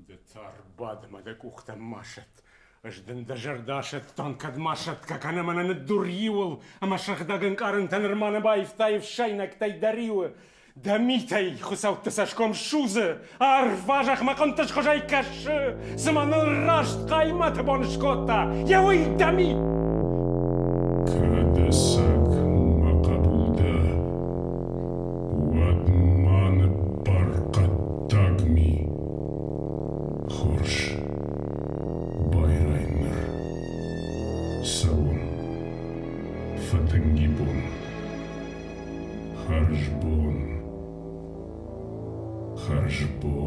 Ды та рбад ӕмӕ дӕ къухтӕм ма сӕтт. Ӕз дын дӕ зӕрдӕ асӕттон, кӕд ма сӕтгӕ кӕна мӕнӕ ныддур иуыл, ӕмӕ сыгъдӕг ӕнкъарӕнтӕ нырма нӕ баивтай ӕфсӕйнӕгтӕй дӕ риуы. Дӕ митӕй хуыцӕутты цӕсгом судзы, арв а-зӕхмӕ хъуынтъызхуызӕй кӕсы, цыма ныл раст хъаймӕты бон скодта, йӕ уый дӕ ми! Кӕд ӕцӕг мӕ хъӕбул дӕ, уӕд ма ныббар хъӕддаг ми. Хорз, байрай ныр. Цӕуын. Фӕтынги бон. Хӕрзбон. Хӕрзбон.